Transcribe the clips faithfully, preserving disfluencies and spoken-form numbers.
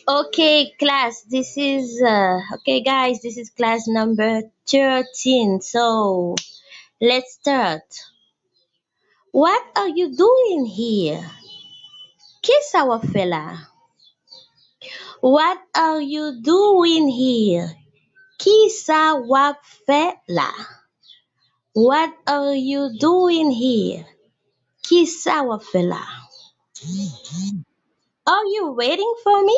Okay, class, this is, uh, okay, guys, this is class number thirteen. So, let's start. What are you doing here? Kisa w ap fè la? What are you doing here? Kisa w ap fè la? What are you doing here? Kisa w ap fè la? Are you waiting for me?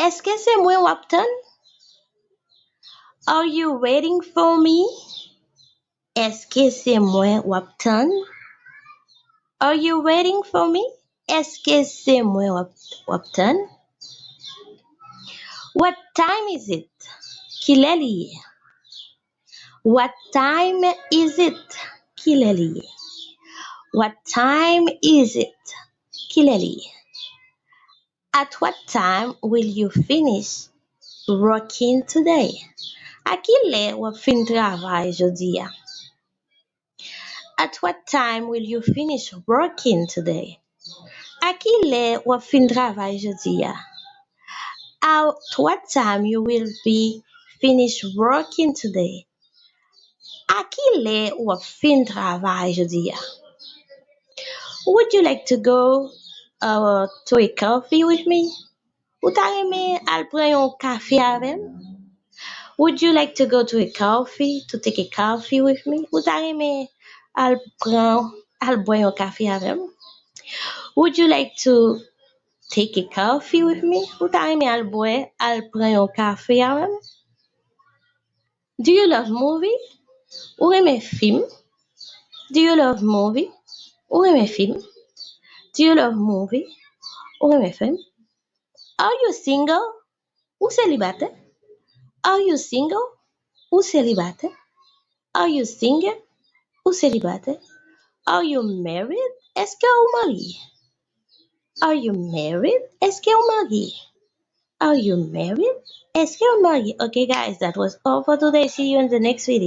Èske se mwen w ap tann? Are you waiting for me? Èske se mwen w ap tann? Are you waiting for me? Èske se mwen w ap, w ap tann? What time is it? Kilè li ye? What time is it? Kilè li ye? What time is it? Kilè li ye? At what time will you finish working today? A kilè w ap fin travay jodi a? At what time will you finish working today? A kilè w ap fin travay jodi a? At what time you will be finish working today? A kilè w ap fin travay jodi a? Would you like to go, uh, to a coffee with me? Ou ta renmen al pran yon kafe avè m? Would you like to go to a coffee, to take a coffee with me? Ou ta renmen al pran, al bwè yon kafe avè m? Would you like to take a coffee with me? Ou ta renmen al bwè, al pran yon kafe avè m? Do you love movie? Ou renmen fim? Do you love movie? Ou renmen fim? Do you love movie? Ou renmen fim? Are you single? Ou selibatè? Are you single? Ou selibatè? Are you single? Ou selibatè? Are you married? Èske ou marye? Are you married? Èske ou marye? Are you married? Èske ou marye? Okay, guys, that was all for today. See you in the next video.